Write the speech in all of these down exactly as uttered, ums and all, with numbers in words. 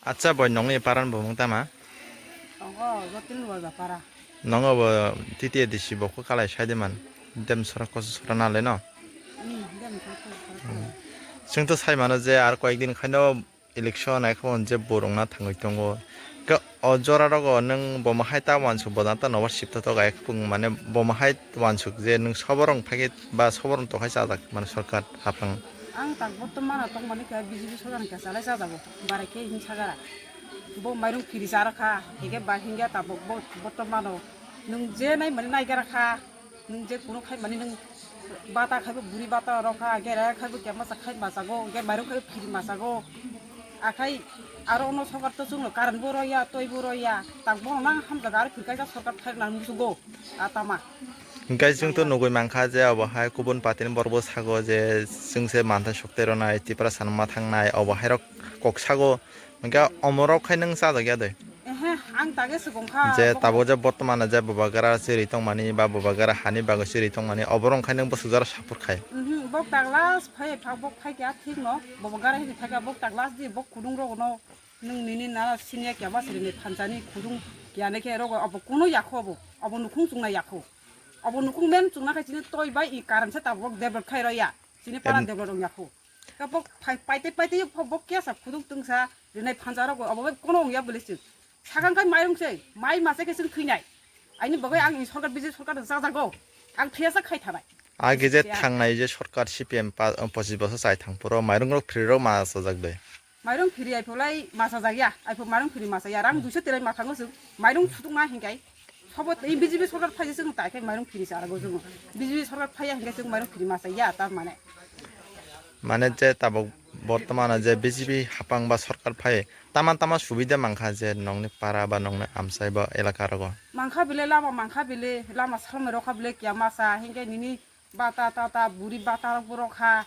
Acha boi, nongni paran bumung tama? Tongo, Jotin Luwaja para. Nongo bo T T A D C bo ko kalai sai de man. Dem sora koso sora na le no. Hmm, dem sora koso sora. Hmm. Chwng to sai mano je ar koyek din khaino election ai kho je borok na thangwi tongo. Ke o jora rogo nwng bo ma hai ta wansuk bo dan ta nobar sip to tok ai kho mane bo ma hai wansuk je nwng soborong phai ba soborong to khai chajak mane sorkar haphang. Ang tak bottomano tongmani khe B J P sorkar ni khe chalai chajago, barai khe himsagara. Bo mairung phiri cha rwkha, hingke ba hingke tabok bo bottomano nwng je nai mani nai gara kha, nwng je kunu khai mani nwng bata khai bo buri bata rok kha, gere khai bo kemasa khai masago, hingke mairung khai phiri masago. Akhai aro ono sorkar to chwngno current bo roya, twi bo roya, tak bono nang hamjaga aro phirkaisa sorkar khai nang musugo. Atama. Hingke chwng to nugwi mankha je obo hai kubun party ni borok bo sago je chwng se manthai sukte rwnai, Tiprasa no ma thangnai, obo hai rok kok sago. Hingke omo rok khai nwng chajak ya de? Ehe, ang tage se kongkha. Je tabuk je bortomane je bubagra chiri tongmani ba bubagra hani bagwi chiri tongmani, obo rok khai nwng bwswk jora support khai? Mhm, bok tak last phai, phai, bok phai kya thik no, bubagra hini phai kya, bok tak last di, bok kudung rok no, nwng nini na senior kya ba siri ni phansa ni kudung kya ne khe rok obo kuno yakho obo, obo nukhung chungna yakho. Obo nukhung men chungna khai chini toi bai i current se tabuk develop khai rw ya. Chini para develop wng yakho. Ka bok phai-, paite paite yo bok kesa khuduk tungsa rinai phansa rok obo kono wng ya bwle chwng. Sakang khai mairung se, mai masa khe chwng thwinai. Aini bagwi ang i sorkar B J P sorkar chajago. Ang thwiya sa khai thanai. Agi je thangnai je sorkar C P M pa-, pochis bosor chai thang phuru mairung rok free rok ma chajak de. Mairung phiri aipho lai masa jak ya, aipho mairung phiri masa ya, rang duiso terai ma thango chwng, mairung sutuk na hinkai. Sobo tei B J P sorkar phai chwng tai khe mairung phiri sa rago chwng. B J P sorkar phai ya hinkai chwng mairung phiri masa ya, tar mane. Mane je tabuk bortomano je B J P hapang ba sorkar phai, tama tama subida mankha je nongni para ba nongni amchai ba elaka rogo? Mankha bile lama, mankha bile lama salmai rokha bile kiya masa, hinkai nini bata tata buri bata rok borok kha.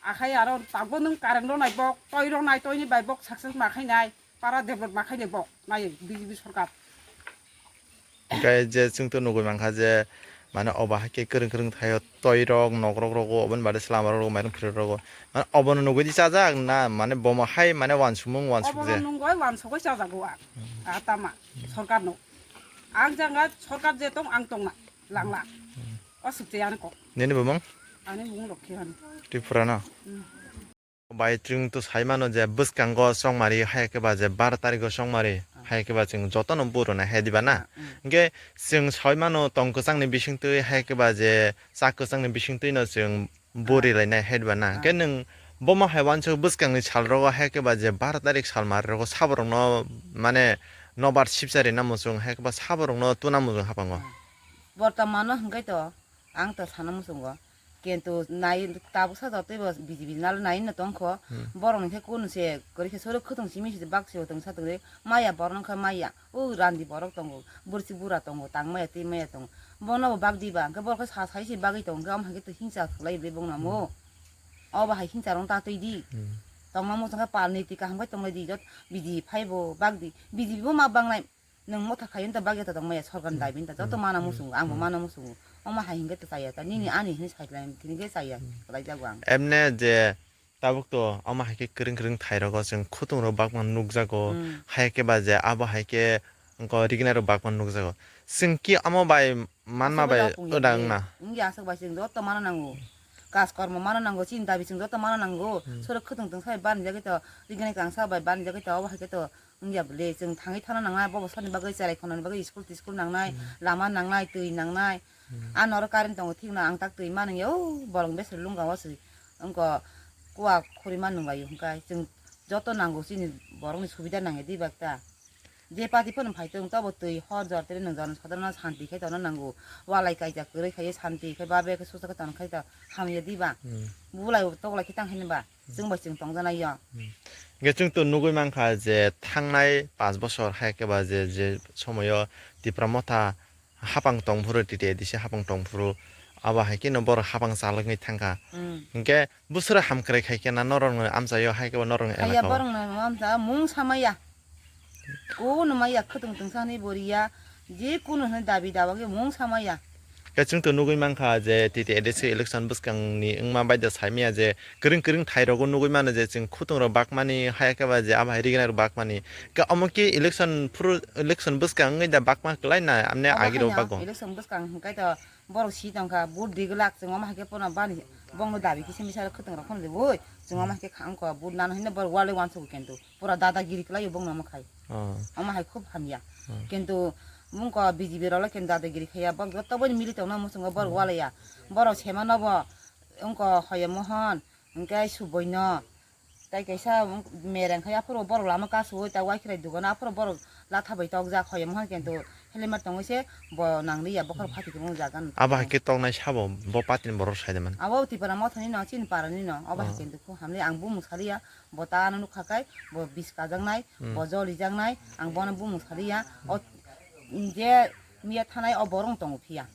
Akhai aro tabuk nwng current rwnai bok, toi rwnai, toini bai bok success ma khainai, para develop ma khainai bok, nai B J P sorkar. Hingke je chwng to nugwi mankha je, mane obo hai khe kwrwng kwrwng thaio, toi rok, nok rok rogo, oboni baade se lama rok rogo, mairung phiri rogo. Mane obono nugwi di chajak na, mane bomo hai mane wansukmung wansuk je? Obono nungwi wansugwi chajago ang. Hmm. A tama, hmm, sorkar no. Ang janga sorkar je tong, ang tongna langla. Hmm. O sukte ano kok. Nini bumung? Ani bumung Lokhi Hani. Tripura no? Hmm. Bai chwng to sai mano je bwskango chongmari hai khe ba je bar tarikh o chongmari, ah, hai khe ba chwng jotono buro nai hai diba na? Ah, mm. Hingke chwng sai mano tong kwchangni bisingtwi hai khe ba je chak kwchangni bisingtwi no chwng buri, ah, lainai hai diba na? Ah. Hingke nwng bomo hai wansuk bwskangni sal rogo hai khe ba je bar tarikh sal mari rogo saborokno mane nobar sipchari na muchung hai khe ba saborokno tuna muchung hapango. Ah. Bortomano hingke to ang to sana muchungo. Kintu nai tabuk sa jotoi bo B J P nalo nai no tongkho. Hmm. Borok ni khe kunu se kwrwi khe soro khwtwng simi se bak se tong sa tongri maya borok no kha maya. O randi borok tongo, bursi bura tongo, tang maya twi maya tongo. Bono bo bak diba hwnkhe borok khe sa sai se bagwi tongo hwnkhe omo hai khe to hingcha khlai bwlai bongno mo. Hmm. Obo hai hingcha rong ta twi di. Hmm. Tongma mo tongkha pal niti kaham khai tonglai di jot B J P phai bo bak di. B J P bo ma bangnai. Nwng motha khaiyung ta bagya ta tongmaya sorkar ni, hmm, dabi ta joto, hmm, mana, hmm, muchungo, ang bo, hmm, mana muchungo. Omo hai hingke ta chaya ta, nini, hmm, ani hini saitlai, tini khe chaya, hmm, kalaijago ang. Emne je tabuk to omo hai khe kwrwng kwrwng thai rogo chwng khutung rok bakma nukjago, hmm, hai khe ba je abo hai khe wngko rignai rok bakma nukjago. Chwng ki omo bai manma bai oda wngna? Wngya aswk bai chwng joto mana nango. Kaj kormo mana nango, chini dabi chwng joto mana nango. Hmm. Soro khutung tong sai banjagwi to, rignai kangsa bai banjagwi to, obo hai khe to. Wngya bwle, chwng thangwi thangna nangnai, bo bwsani bagwi cherai khonani bagwi school tiskul nangnai, hmm, lama nangnai, twi nangnai. Hmm. Ano oro current tongo thikno ang tak twi manwngya, o bolong besero lungka o se wngkha kuwa khurima nunglaio hwnkhe chwng joto nango chini borokni subida nangya diba ta. Je party phano phai tong tabo twi hor jor tere nwng jono sodrono santi khe tongna nango. Walai kaisa kwrwi khaiwi santi khe babe khe susa khe tong khe ta hamya diba. Hmm. Bulai toklai khe tang khe ba. Chwng bai chwng tongjanai ya. Hmm. Hingke chwng to nugwi mankha je thangnai panch bosor hai khe ba je, je somoyo Tipra Motha hapang tongphuru, T T A D C hapang tongphuru, abo hai kheno borok hapang chalwgwi thangkha. Hmm. Hingke bwswra hamkrai khai khe na norokno amchaio hai khe ba norokni elaka o. Haiya borokno amcha mung samaya. Kunu maya khwtwng tongsa hinwi bo riya, je kunu hinwi dabi dawa khe mung samaya. Khe chwng to nugwi mankha je T T A D C election bwskangni wngma bai da saimaya je kwrwng kwrwng thai rogo nugwi mano je chwng khutung rok bakmani haya khe ba je abo hai rignai rok bakmani. Khe omo khe election phuru, election bwskang wngwi da bakma kwlai na amne abo agi rok haino bago. Election bwskang hwnkhe to borok si tongkha, vote di glak, chwng omo hai khe pono bani bongno dabi kisa misa khutung rok phano riwi, chwng omo hai khe kha wngkha, vote nano hinwi borok walai uansukgo kintu pura dadagiri kwlaio bongno omo khai. Oh. Omo hai khub hamya. Oh. Kintu bongkha B J P rok le kintu dadagiri khaiya, borok joto boni mili tongna muchungo borok walaiya. Borok semano bo wngkha Hoya Mohon, hwnkhe Suboino, Tai kaisa mereng khai aphuru borok lama kasu-ui ta uaikherai dugano aphuru borok latha bai tokjak Hoya Mohon kintu helmet tongwi se bo nangliya bokhorok phatikhe bo jaga. Abo hai khe toknai sabo bo party ni borok sai de man. Abo Tipra Mothani no chini para ni no obo hai kintu kho hamli ang bumung saliya bo ta ano nukha kai bo bis kajaknai bo jolijaknai ang bono bumung saliya o je miya thanai o borok tongo phiya.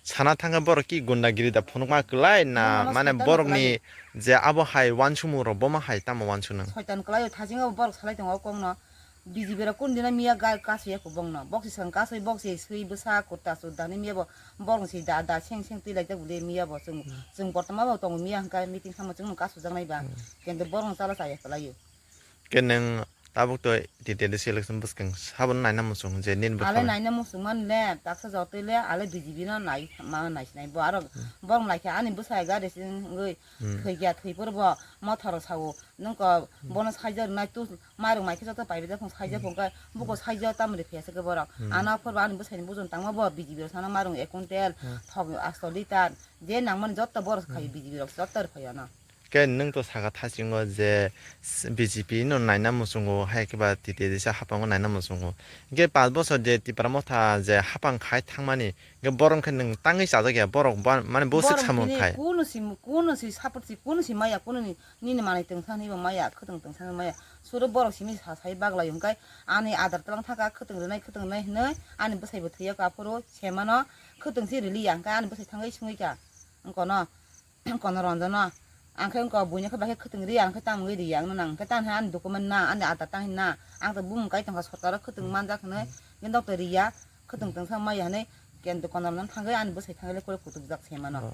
Sana thangkhe borok ki gundagiri da phunukma kwlai na mane borokni je abo hai uansukmung rok bo ma hai tamo uansuknang. Soitan kwlaio thajingo borok salai tongo o kokno. B J P rok kunu dino miya ga kasui ya kubongno. Boksi swkang kasui boksi sui bwsa kurta chudani miya bo borok si da da seng seng twi laijak bwle miya bo chwng chwng bortoma bo tongo miya hwnkhe meeting samo chwngno kasujaknai ba. Kintu borokno chala chaya kwlaio. Khe nwng tabuk to T T A D C election bwskang sabo naina muchung je nini bwkha. Ale naina muchung man le taksa jotoi le ale B J P no nai ma nai sinai bo aro borok nai khe ani bwsai gari sing wngwi thwi kya thwi phuru bo mothor sao nwng ko bono saija rwnai tu mairung mai khe joto pai bida phung saija phung khe buko saija tamri phiya se khe borok ano phuru ani bwsai ni bujun tangma bo B J P rok sana mairung ek quintal thok asto litar je nangmani joto borok khai B J P rok joto rw phai ano. Khe nwng to saka thasingo je s-, B J P no naina muchungo, hai khe ba T T A D C haphango naina muchungo. Hwnkhe panch bochor je Tipra Motha je haphang khai thangmani, hwnkhe borom khe nwng tangwi chajak ya, borok ba-, mane bwswk samung khai. Kunu si, kunu si support si, kunu si maya, kunu ni, nini manwi tongsa hinwi bo maya, khwtwng tongsa hinwi maya. Suru borok simi sa sai baglai hwnkhe ani adar twlang thaka, khwtwng rwnai, khwtwng rwnai hinwi ani bwsai bo thwiya kha, aphuru semano khwtwng si rwliya, hwnkhe ani bwsai thangwi swngwi kha. Wngkono. Kono ronjono, ang khe wngkha buino khe bai khe khwtwng ri, ang khe tamo wngwi ri ya, ang nang khe tang ani document na, ani adar tang na, ang to bumung kai tongkha sorkaro khwtwng manjak hinwi, khe doctor ri ya, khwtwng tongsa maya hinwi, kento kono ronjono thangwi ani bwsai thangwi le kore kutukjak se mano.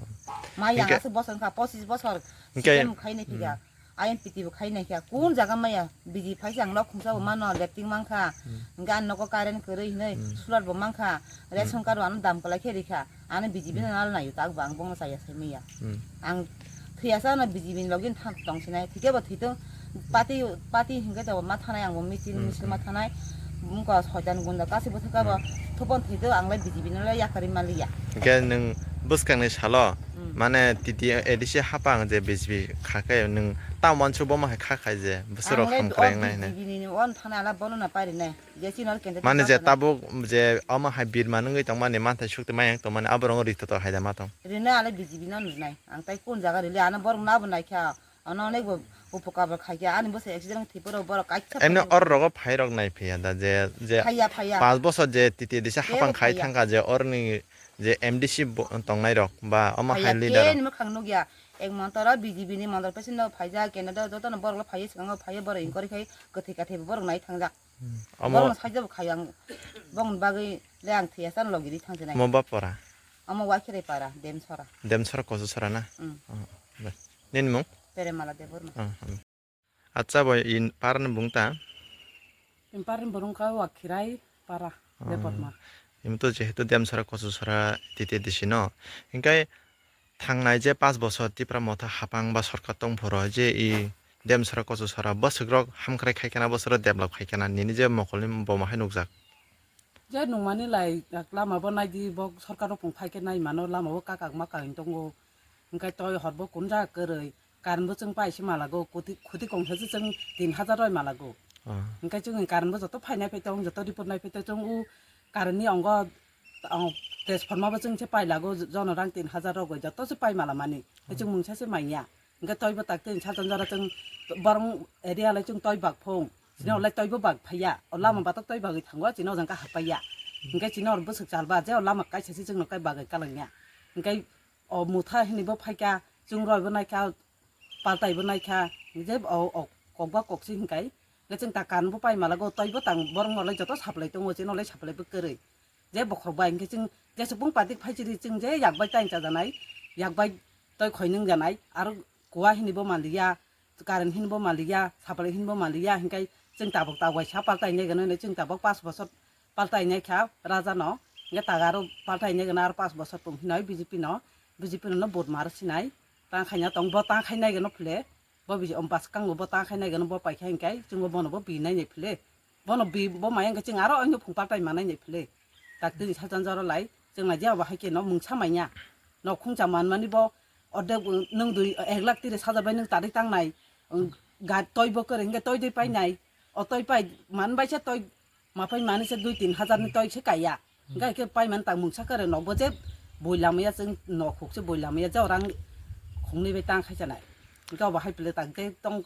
Maya ang aswk bosor wngkha, pochis bosor system khai nai phika, I M P T bo khai nai kha, kun jaga maya, biji phaisa ang lok khungsa bo mano, lepting mankha, hwnkhe ani nogo current kwrwi hinwi, solar bo mankha, ration card o ano dam kwlai khe rikha. Ano B J P no nal naio, tak bo ang bono chaya sai maya. Ang thwiya sa no B J P ni logi thang tong sinai, thike bo thwitong, party, party hingke to ma thanai, ang bo misil, misil ma thanai, mungko soitan gunda kasi bo thaka bo, thupon thwitong, ang lai B J P no lai yakari maliya. Hingke nwng bwskang ni salo, mane T T A D C hapang je B J P kha khe nwng ta mansu bo ma hai kha khai je, bwswk rok ham kwrwng nai hinai. B J P ni on thanai ala bono na pari nai. Mane je tabuk je omo hai birma nungwi tongmani, manthai sukti mayang tongmani, aborok rito to hai da ma tong. Rina ale B J P no rwnai. Ang tai kun jaga rili ano borok nabo naikha. Ano onek bo upokar bo khaikha. Ani bwsai accident thwiporo borok kaisa. Emne phai or rogo phai rok nai phiya da je, je phaiya, phaiya. Panch bosor je T T A D C hapang khai thangkha je orni je M D C bo tongnai rok ba omo hai leader. Phaiya, khe ni mwkhang nukya. Ek montor o B J P ni montor president no phaijak, candidate jotono borok lo phaiya, swkango phaiya, borok inquiry khai kwthwi kathwi borok nai thangjak. Omo borokno saijabo khai ang, bongni bagwi le ang thwiya chano logi ri thang sinai. Omo bapora? Omo Waikherai para, Demsora. Demsora Kochusora na? Mm. Oh, bai. Nini mung? Peremala Debbarma. Oh, hmm. Acha bo in para ni bung ta? In para ni bung kha Waikherai para, oh, Debbarma. Imo to jehetu Demsora Kochusora T T A D C no. Hingkai Thangnai je panch bosor Tipra Motha hapang ba sorkar tong phoro je i Demsora Kochusora bwswk rok hamkrai khai khana, bwswk rok develop khai khana, nini je mokolni boma hai nukjak. Je nungmani lai lama bo naidi, bo sorkar rok phai khe nai mano, lama bo kakak makak wng tongo, hingkai toi hor bo kunja kwrwi, current bo chwng paise malago, khuti, khuti kongsa se chwng tin hajar roi malago. Ah. Hingkai chwng current bo joto phainai phai tong, joto report nai phai tong, chwng u current ni ongo Ang transformer bo chwng se pailago, jono rang tin hajar rogwi joto se pai mala mani. Tei chwng mungsa se manya. Hwnkhe toi bo tak tin sajan jora chwng borong area lai chwng toi bak phung. Sini olai toi bo bak phaiya. O lama batok toi bagwi thango, chini ojang khe hapaiya. Hwnkhe chini oro bwswk chalba je o lama kaisa se chwngno kai bagwi kalangya. Hwnkhe o motha hwnwi bo phaikha, chwng roi bo naikha, paltai bo naikha, je o, o kokba koksi hwnkhe. Hwnkhe chwng ta kan bo pai malago, toi bo tang borong nolai joto saplai tongo, chini olai saplai bo kwrwi. Je bokhorok bai hwnkhe chwng jesukbung party phaichiri chwng je yakbai taini chajanai, yakbai toi khoi nung janai, aro kuwa hinibo manliya, current hinibo manliya, supply hinibo manliya, hwnkhe chwng tabuk tabuk bai sa paltai nai gano hinwi chwng tabuk pas bosor paltai nai kha raja no, hwnkhe taga aro paltai nai gano aro pas bosor tong hinwi B J P no, B J P no vote mar sinai, tang khaina tong bo tang khai nai gano phile, bo biji om bwskango bo tang khai nai gano bo paikha hwnkhe chwngbo bono bo bi nai nai phile. Bono bi bo maya hwnkhe chwng aro oino phung paltai manai nai phile. Tak tini sajan jora lai chwng lai jeba hai khe no mungsa manya. Nok khungsa manmani bo ordek nwng dui ek lakh tiri sajak bai nwng tari tangnai. Ga toi bo kwrwi hwnkhe toi dui painai. O toi pai man bai se toi ma pai mani se dui tin hajar ni toi se kaiya. Hwnkhe khe pai man tak mungsa kwrwi nok bo je boi lamaya chwng nok huk se boi lamaya je orang khungnwi bai tang khai chanai. Hwnkhe obo hai phile tak hwnkhe tong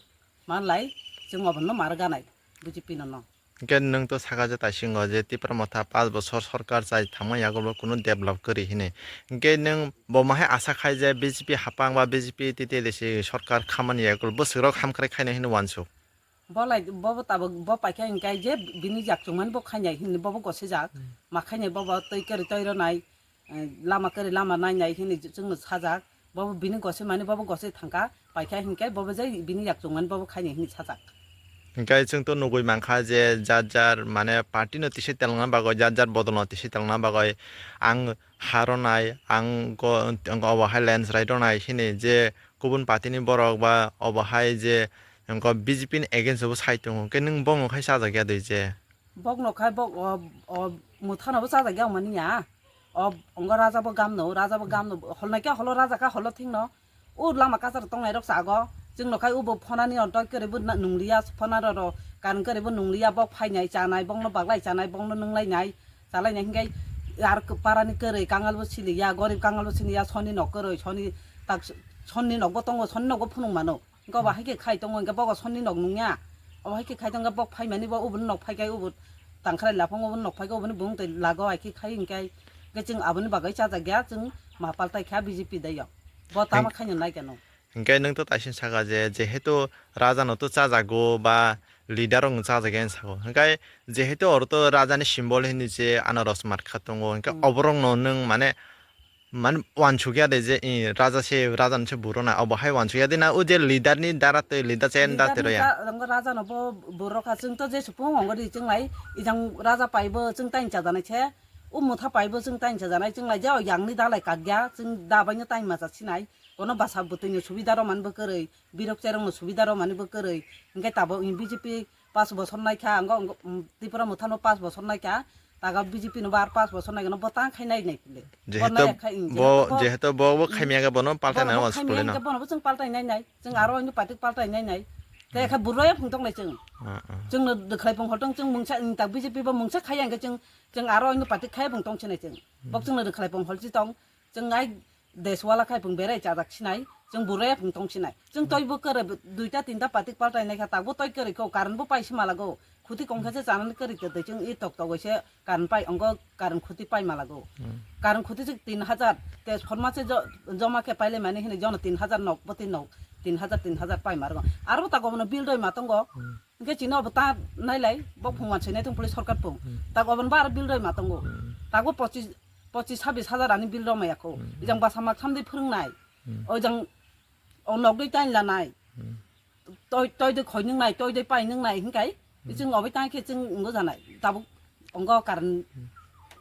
man lai chwng obo no mar ganai B J P no no. Hwnkhe nwng to saka je taisingo je Tipra Motha paanch bochor sorkar chai thangma yagulo kunu develop kwrwi hinwi. Hwnkhe nwng bo mahai asa khai je B J P hapang ba B J P T T L C sorkar khamani yagulo bwswk rok hamkrai khainai hinwi uansuk? Bo lai, bo bo tabuk bo paikha hwnkhe je bini jak chungmani bo khainai hinwi bo bo gosijak. Hmm. Ma khainai bo bo twi kwrwi twi rwnai. Eh, lama kwrwi lama nainai hinwi chwngno sajak. Bobo bini gosoi mani bobo gosoi thangkha, paikha hinkhe bobo je bini yak chungmani bobo khaini hinwi sajak. Hinkhe chwng to nugui mankha je jar jar mane party no tisi telna bagwi, jar jar bodol no tisi telna bagwi ang ha ronai, ang go, obo hai lens rai ronai hinwi je kubun party ni borok ba obo hai je wngkha B J P ni against o bo sai tongo, hwnkhe nwng bongno khai chajak ya dui je? Bokno khai bok o, o mwthano bo chajak ya mani ya. O ongo raja bo gamno, raja bo gamno, holnai khe holo raja kha holo thingno. O lama kachar tongnai rok chago. Chwngno khai ubo phonani onto kwrwi bo na-, nungliya, phonaro ro kan kwrwi bo nungliya, bok phainai chanai, bokno baglai chanai, bokno nunglainai, chalainai hinkhai ar parani kwrwi kangal bo siliya, gorib kangal bo siliya, soni nok kwrwi, soni tak sonni nok bo tongo, sonni nok bo phunuk mano. Hwnkhe obo hai khe khai tongo, hwnkhe bogo sonni nok nungya. Obo hai khe khai tongkhe bok phaimani bo uboni nok phaikhai ubo tangkhrai laphang uboni nok phaikhai uboni bung tei lago hai khe khai hwnkhe, hwnkhe chwng aboni bagwi chajak ya, chwng ma paltai kha B J P dai o. Bo tama Hwnkhe khaina nai khe no. Hwnkhe nwng to taising saka je, jehetu raja no to chajago ba leader rok no chajak ya hinwi sako. Hwnkhe jehetu oro to raja ni symbol hinwi je anaros matkha tongo, hwnkhe Hmm. oborok no nwng mane Mane uansukya de je, i, raja se, raja no se buro na, obo hai uansukya de na, o je leader ni dara tei leader se da Leader tero ni ya. Da-, rango raja no bo buro kha, chwng to je supung ongo di chwng lai, ijang raja paibo chwng tain chajanai se, o motha paibo chwng tain chajanai, chwng lai je o yang ni da lai kakya, chwng da bai no tain macha sinai, kono basa bwtwi ni subida rok man bo kwrwi, birok cherong no subida rok mani bo kwrwi, hwnkhe tabok B J P paanch bochor naikha, ang, ang, um, Tipra Motha no paanch bochor naikha, taga B J P no bo ar paanch bochor naikha, no bo tang khai nai nai pile. Bo Jehetu nai khai, bo, jehetu bo, jehetu bo, bo hmm, khaimya khe bono paltai bo, nai bo was khaimya pule no. Hwnkhe bono bo chwng paltai nai nai, chwng aro ini party paltai nai nai. Te kha burro ya phung tong nai chwng. Ah, ah. Chwng no rwkhlai pung hol tong, chwng mungsa, tak B J P bo mungsa khai ya hwnkhe chwng, chwng aro ini party khai phung tong sinai chwng. Bok chwng no rwkhlai pung hol chi tong, chwng ai Deswala khai pung berai chajak sinai, chwng buraya pung tong sinai. Chwng toi bo kwrwi duita tinta patik paltai naikha, tak bo toi kwrwi kho, current bo pai se malago. Khuti kongkha se chanani kwrwi tei chwng i tok togoi se current pai, ongo current khuti pai malago. Hmm. Current khuti se tin hajar, transformer se jo-, joma khe pailai mani hinwi jono tin hajar nok, bo tin nok, tin hajar, tin hajar pai malago. Aro bo tak obono bill roi ma tongo. Hmm. Hwnkhe chini obo ta nailai, bo phung wansoi nai thung police sorkar phung. Hmm. Tak obono bo aro bill roi ma tongo. Hmm. Tak bo pochis, pochis sabis hajar ani bill rok maya kho. Hmm. Ijang basa mak samdi phwrwng nai. Hmm. O jang o nogdoi tain la nai. Hmm. Toi, toi de khoi nung nai, toi de pai nung nai hingkai. Hmm. Chwng obo tang khe chwng ngo janai. Tabuk ongo current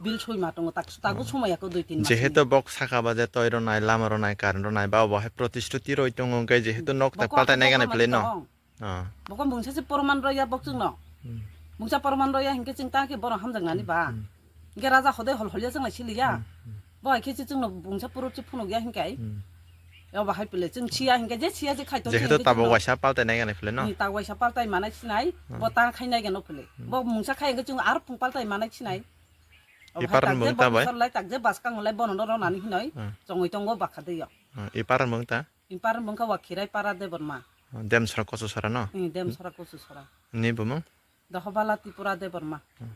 bill soi ma tongo, tak, tak bo hmm somaya kho dui tin mas ni. Jehetu bok saka ba je toi ro nai, lama ro nai, current ro nai, ba obo hai protisthuti roi tongo, hingkai jehetu nok tak bokho paltai nai gana bokho philai no. Tong. Ah. Bokho mungsa se porman roya bok chwngno. Hmm. Mungsa porman roya hinkhe chwng ta khe bono hamjaknani ba. Hmm. Hinkhe raja hodai hol holya chwng lai siliya. Hmm. Bo hai khe se chwngno mungsa purut se phunukya hinkai. Hmm. Obo hai pile chwng siya hinkhe je siya je khai to jehetu tabuk waisa paltai nai gana phile no. Hmm, tabuk waisa paltai manai sinai. Hmm. Bo ta khai nai gano phile. Hmm. Bo mungsa khai hinkhe chwng aro phung paltai manai sinai. Obo hai Ipar tak je mung ta bo bai? Sor lai tak je baskang lai bono no ronani hinoi. Hmm. Chongoi tongo bakha de yo. Hmm. Ipar mung ta? Ipar mung kha wa Khirai para Debbarma. Demsora Kochusora no? Hmm, Demsora Kochusora. Ni bumung? Dohobala Tripura Debbarma. Hmm.